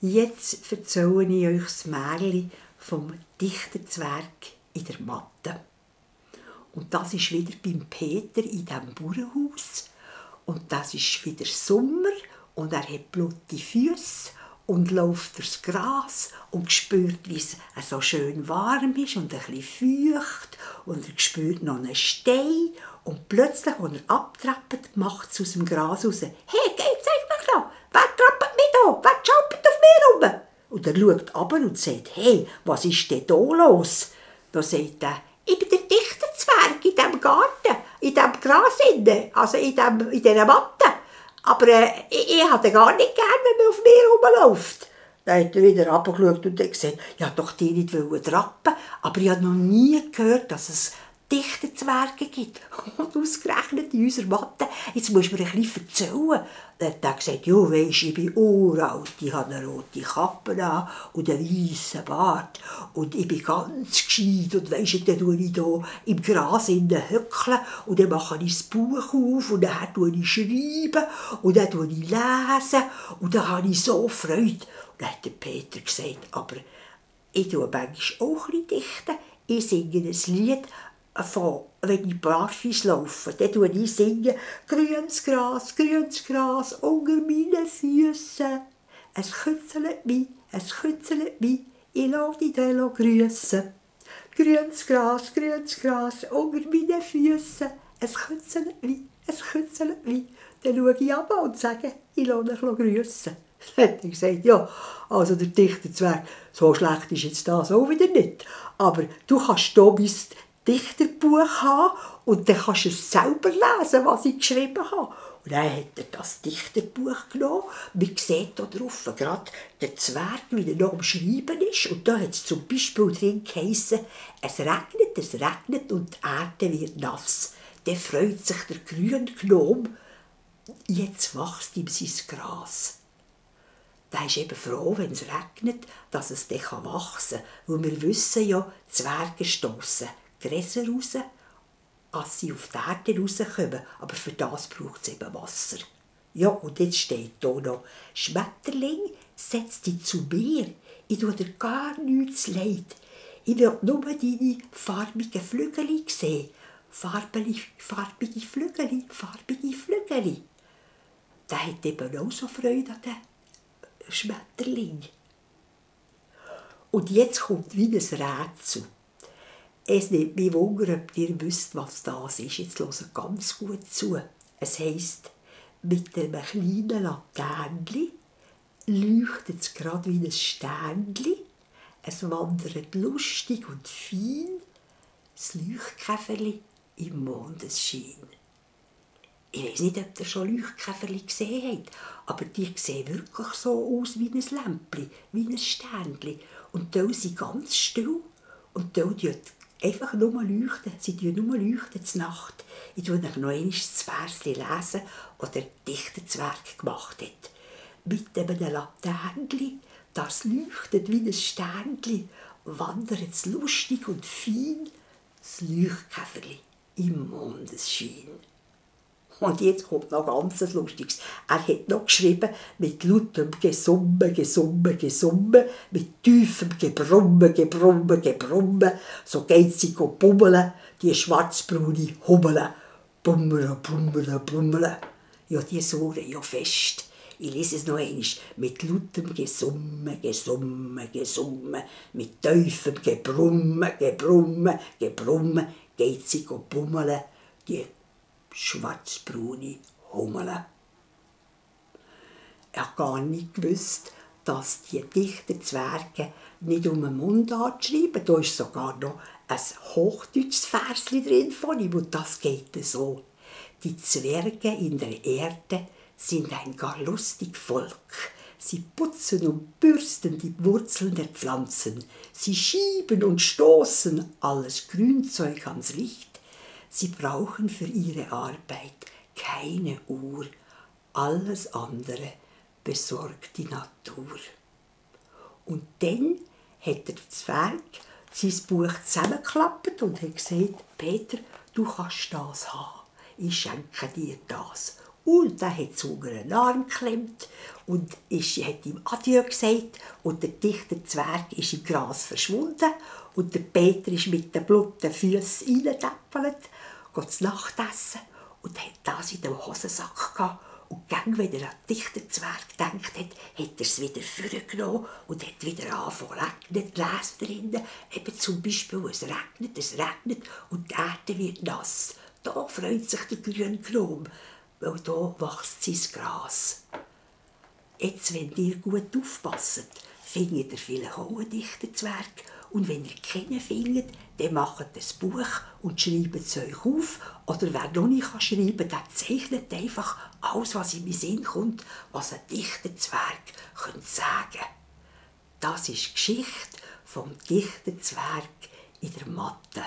Jetzt erzähle ich euch das Märchen vom Dichterzwerg in der Matte. Und das ist wieder beim Peter in diesem Bauernhaus. Und das ist wieder Sommer und er hat blutige Füße und läuft durchs Gras und spürt, wie es so schön warm ist und ein bisschen feucht. Und er spürt noch einen Stein und plötzlich, als er abtrappt, macht es aus dem Gras raus: «Hey, geht's eigentlich noch? Wer trappt mich da? Wer schaut auf mir rum?» Und er schaut runter und sagt: «Hey, was ist denn da los?» Da sagt er: «Ich bin der Dichterzwerg in diesem Garten, in diesem Gras, also in dieser Matte. Aber ich habe gar nicht gern, wenn man auf mir rumläuft.» Dann hat er wieder runtergeschaut und hat gesagt: «Ich wollte doch die nicht trappen, aber ich habe noch nie gehört, dass es Dichterzwerge gibt. Und ausgerechnet in unserer Matte, jetzt musst du mir ein bisschen erzählen.» Dann hat er gesagt: «Ja, weisst, ich bin uralt, ich habe eine rote Kappe an und einen weißen Bart. Und ich bin ganz gescheit. Und weisst, dann tue ich hier im Gras hückeln und dann mache ich das Buch auf und dann tue ich schreiben und dann tue ich lesen und dann habe ich so Freude.» Und dann hat der Peter gesagt: «Aber ich tue manchmal auch ein bisschen dichten. Ich singe ein Lied, wenn ich barfuß laufe, dann singe ich: grünes Gras unter meinen Füßen. Es kützelt mich, ich lasse dich dann grüssen. Grünes Gras unter meinen Füßen. Es kützelt mich. Dann schaue ich runter und sage: ich lasse dich grüssen.» Dann hat er gesagt: «Ja, also der Dichterzwerg, so schlecht ist jetzt das auch wieder nicht. Aber du kannst hier mein Dichterbuch haben und dann kannst du es selber lesen, was ich geschrieben habe.» Und dann hat er das Dichterbuch genommen. Man sieht hier drauf gerade den Zwerg, wie er noch am Schreiben ist. Und da hat es zum Beispiel drin geheissen: es regnet und die Erde wird nass. Dann freut sich der grüne Gnom, jetzt wächst ihm sein Gras. Der ist eben froh, wenn es regnet, dass es dann wachsen kann. Weil wir wissen ja, Zwerge stossen Gräser raus, als sie auf die Erde rauskommen. Aber für das braucht es eben Wasser. Ja, und jetzt steht hier noch: «Schmetterling, setz dich zu mir. Ich tue dir gar nichts leid. Ich will nur deine farbigen Flügel sehen. Farbige Flügel. Der hat eben auch so Freude an den Schmetterling.» Und jetzt kommt wieder ein Rätsel. Es nimmt mich Wunder, ob ihr wisst, was das ist. Jetzt hört ganz gut zu. Es heisst: «Mit einem kleinen Laternli leuchtet es gerade wie ein Sternli. Es wandert lustig und fein, das Leuchtkäferli im Mondesschein.» Ich weiss nicht, ob ihr schon Leuchtkäferli gesehen habt, aber die sehen wirklich so aus wie ein Lämpli, wie ein Sternli. Und die sind ganz still und die leuchten einfach nur leuchten. Sie leuchten nur zur Nacht. Ich lese euch noch einmal das Versli lesen, das der Dichterzwerg gemacht hat. «Mit einem Laternli, das leuchtet wie ein Sternli, wandert es lustig und fein, das Leuchtkäferli im Mondesschein.» Und jetzt kommt noch ganz Lustiges. Er hat noch geschrieben: «Mit lautem Gesumme, mit tiefem Gebrumme, so geht sie bummeln, die schwarzbraune Hummel. Bummele. Ja, die surren ja fest.» Ich lese es noch einmal: «Mit lautem Gesumme, mit tiefem Gebrumme, geht sie bummeln, die schwarzbraune Hummel.» Ich habe gar nicht gewusst, dass die Dichterzwerge nicht um den Mundart schreiben. Da ist sogar noch ein hochdeutsches Versli drin von ihm, und das geht so: «Die Zwerge in der Erde sind ein gar lustig Volk. Sie putzen und bürsten die Wurzeln der Pflanzen. Sie schieben und stoßen alles Grünzeug ans Licht. Sie brauchen für ihre Arbeit keine Uhr. Alles andere besorgt die Natur.» Und dann hat der Zwerg sein Buch zusammengeklappt und hat gesagt: «Peter, du kannst das haben. Ich schenke dir das.» Und der hat zu einen Arm geklemmt und hat ihm Adieu gesagt. Und der dichte Zwerg ist im Gras verschwunden. Und der Peter ist mit den blutigen Füßen reingetäppelt, geht zu Nacht essen und hat das in den Hosensack gehabt. Und gäng, wenn er an den dichten Zwerg gedacht hat, hat er es wieder vorgenommen und hat wieder angefangen zu regnen, lesen drinnen. Eben zum Beispiel, es regnet und die Erde wird nass. Da freut sich der grüne Gnom, weil da wächst sein Gras. Jetzt, wenn ihr gut aufpasst, findet ihr vielleicht auch einen dichten Zwerg. Und wenn ihr keinen findet, dann macht ein Buch und schreibt es euch auf. Oder wer noch nicht schreiben kann, der zeichnet einfach alles, was in den Sinn kommt, was ein dichter Zwerg sagen könnte. Das ist die Geschichte vom dichten Zwerg in der Matte.